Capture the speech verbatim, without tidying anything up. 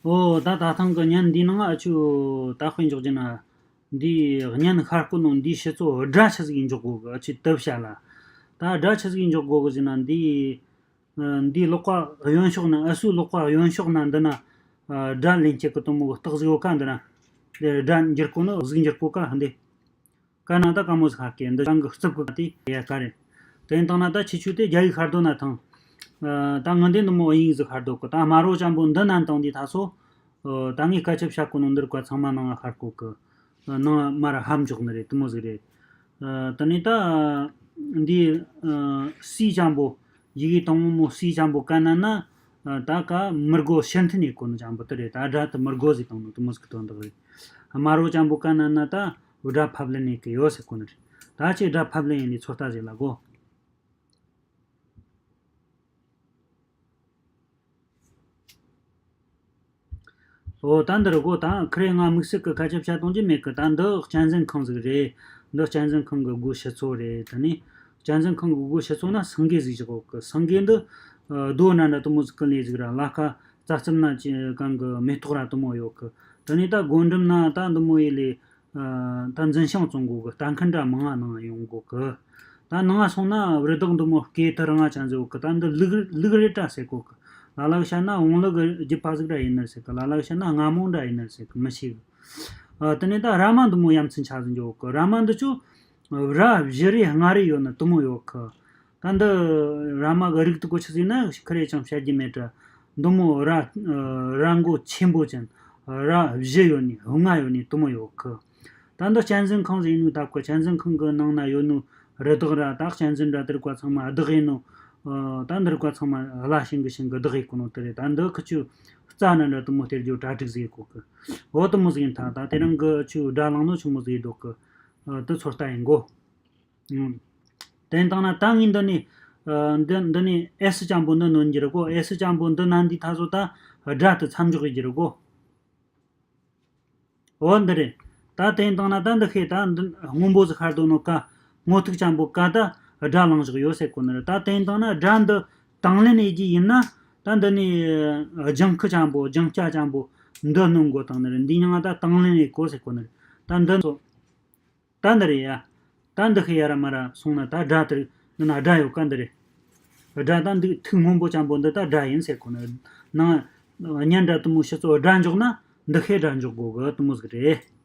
ཨོ་ད་ད་ཐེངས་ཀྱི་བརྙན་འདིའི་ནང་ཨ་ཆུ་ད་དཔེ་འཇོག་རྒྱུ་ན། འདིའི་བརྙན་ཤར་སྐོར་ནང་འདིའི་ཕྱི་ཚོ་སྒྲ་ཆི་ཟིག་འཇོག་དགོས་གི། ཨ་ཆུ་དུ་བྱ་ལ། ད་སྒྲ་ཆི་ཟིག་འཇོག་དགོས་གི་ཟེར་ན། འདིའི་ཨ་འདིའི་ཀློག་པ་གཡོན་ཕྱོགས་ན། ཨ་སུའི་ཀློག་པ་གཡོན་ཕྱོགས་ན་འདི་ན་ཨ་སྒྲ་ལེན་བྱེད་གི་དུ་མོ་གི་རྟགས་ཟིག་ཡོད་ཀ། འདི་ན་འདི་སྒྲ་འགྱུར་གོ་ནི་གཟུགས་འགྱུར་གོ་ཀ་འདི། ཀ་ན་ད་ཀ་མོ་ཟིག་ཤར་གི། འདི་རང་གི་རྩིབ་གི་ཀ་དེ་ཡ་ཀ་རེད། དེ་ཡིན་དང་ན་ད་ཁྱེད་ཆོས་དེ་རྒྱ་ཡིག་ཤར་དོ་ན་ཐང་། ཨ་ད་ངི་འདི་འདི་མོ་དབྱིན་ཡིག་ཟིག་ཤར་དོ་གི། ད་དམར་བོ་ཅན་པོ་འདི་ན་དང་འདི་ད་སོ། ཨ་ད་ངས་སྐད་ཆ་བཤད་གོ་ནོ་འདིར་ཀ་ཚང་མ་ནང་ང་ཤར་གོ་གི། ཨ་ནང་མར་ཧམ་འཇོག་ནི་རེད། དུ་མོ་ཟིག་རེད། ཨ་དེ་ནས་ད་འདི་ཨ་སི་ཅན་པོ། ཡི་གེ་དང་མོ་སི་ཅན་པོ་ཀ་ན་ན། ཨ་ད་ཀ་མི་དགོ་ཕྱིར་འཐེན་ཡེ་གོ་ནི་ཅན་པོ་དེ་རེད། ད་སྒྲ་དེ་མི་དགོ་ཟིག་དང་ནི་དུ་མོ་ཟིག་གི་དོན་དག་རེད། དམར་བོ་ཅན་པོ་ཀ་ན་ན་ད་སྒྲ་ཕབ་ལེན་ཡེ་གི་ཡོད་ཟེར་གོ་ནི་རེད། ད་ཁྱེད་སྒྲ་ཕབ་ལེན་ཡེ་ནི་ཚོད་ལྟ་ཟིག་ལ་གོ། ཨོ་ད་འདི་རུ་གོ། ད་ཁི་རེ་ང་དམིགས་བསལ་གི་སྐད་ཆ་བཤད་གཏོང་རྒྱུ་མེད་གི། ད་འདི་གཅན་གཟན་ཁང་ཟིག་རེད། འདི་གཅན་གཟན་ཁང་གི་སྒོའི་ཕྱི་ཚོ་རེད། དེ་ནས་གཅན་གཟན་ཁང་གི་སྒོའི་ཕྱི་ཚོ་ན་སེང་གེ་ཟིག་བཞག་ཡོད་གི། སེང་གེ་འདི་ཨ་རྡོ་ན་འདྲ་དུ་མོ་ཟིག་གི་ལས་ཟིག་ར། ལ་ཁ་རྩ་རྩུབ་ན་ཅི་གང་གི་མེ་ཏོག་ར་དུ་མོ་ཡོད་གི། དེ་ནས་ད་སྒོ་འགྲམ་ན་ད་འདི་མོ་ཡེ་ལས། ཨ་ད་འཛིན་ཞིང་བཙོང་གོ་གི། ལྟ་མཁན་འདྲ་མང་ང་ནང་ཡོང་གོ་གི། ད་ནང་ང་སོང་ན་རི་དྭགས་འདི་མོ་སྐེ་དུ་རིང་ང་ཅན་ཟིག་ཡོད་གི། ད་འདི་ལུག་ལུག་རེད་དྲ་ཟེར་གོ་གི། ལ་ལ་གི་བཤད་ན་བོང་ལུག་གི་རྒྱུད་པ་ཟིག་ར་ཡིན་ནི་རེད་ཟེར་གི། ལ་ལ་གི་བཤད་ན་རྔ་མོང་འདྲ་ཡིན་ནི་རེད་ཟེར་གི། མི་ཤེས་གི། ཨ་དེ་ནས་ད་ར་མ་འདི་མོ་ཡ་མཚན་ཆ་ཟིག་འཇོག་གི། ར་མ་འདི་ཆོ་ར་བཞི་རེ་ལྔ་རེ་ཡོད་ནི་དུ་མོ་ཡོད་གི། ད་འདི་ར་མ་གི་རིགས་དུ་གོ་ཆི་ཟིག་ན་ཁི་རེ་ཅང་བཤད་རྒྱུ་མེད་དྲ། འདི་མོ་ར་ར་མགོ་ཆེན་པོ་ཅན། ར་བཞི་ཡོད་ནི་ལྔ་ཡོད་ནི་དུ་མོ་ཡོད་གི། ད་འདི་གཅན་གཟན་ཁང་ཟིག་ཡིན་ནོ་ད་གོ། གཅན་གཟན་ཁང་གི་ནང་ན་ཡོད་ནོ་རི་དྭགས་ར་ད་གཅན་གཟན་ར་དེར་ཀ་ཚང་མ་བདག་ཡིན་ནོ། ཨ་ད་འདིར་ཀ་ཚང་མ་བླ་ཤིང་གི་ཤིང་གི་བདག་ཡེ་གོ་ནོ་དེ་རེད། ད་འདི་ཁི་ཆོ་རྩ་ན་འདྲ་དུ་མོ་སྟེར་རྒྱུ་གྲ་སྒྲིག་ཟིག་ཡེ་གོ་གི། འོ་དུ་མོ་ཟིག་ཡིན་ཐ། ད་དེ་རིང་གི་ཆོ་སྒྲ་ལངས་ནོ་ཆུ་མོ་ཟིག་ཡེ་འདུག་གི། ཨ་དུ་ཚོད་ལྟ་ཡེ་གོ། ཨུམ། དེ་ཡིན་དང་ན་ད་ངས་འདི་ནས་ཨ་འདི་འདི་ནས་ཨེ་སི་ཅན་པོ་འདི་ནོན་རྒྱུ་རེད་གོ། ཨེ་སི་ཅན་པོ་འདི་ན་འདི་ད་སོ་ད་སྒྲ་དེ་མཚམས་འཇོག་ཡེ་རྒྱུ་རེད་གོ། འོ་འདི་རེད། ད་དེ་ཡིན་དང་ན་ད་འདི་ཤེས། ད་འདི་སྔོན་པོ་ཟིག་ཤར་དོ་ནོ་ཀ། སྔོ་ཐིག་ཅན་པོ་ཀ་ད་སྒྲ་ལངས་བཞག་ཡོད་ཟེར་གོ་ནི་རེད། ད་དེ་ཡིན་དང་ན་སྒྲ་འདི་དང་ལེན་ཡེ་རྒྱུ་ཡིན་ན། ད་འདི་ནས་ཨ་ལྗང་ཁུ་ཅན་པོ་ལྗང་སྐྱ་ཅན་པོ་འདི་ནོན་དགོས་དང་ནི་རེད། འདི་མྱིང་ང་ད་དང་ལེན་ཡེ་གོ་ཟེར་གོ་ནི་རེད། ད་འདི་ཚོ། ད་འདི་རེད་ཡ། ད་འདི་ཤེས་ཡ་ར་མ་ར་སོང་ན་ད་སྒྲ་དེར་འདི་ན་སྒྲ་ཡོད་ཀ། འདི་རེད། སྒྲ་ད་འདི་ཐིག་སྔོན་པོ་ཅན་པོ་འདི་ད་སྒྲ་ཡིན་ཟེར་གོ་ནི། ནང་བརྙན་འདྲ་དུ་མོ་ཕྱི་ཚོ་སྒྲ་འཇོག་ན་འདི་ཤེས་སྒྲ་འཇོག་དགོས་གི་དུ་མོ་ཟིག་རེད།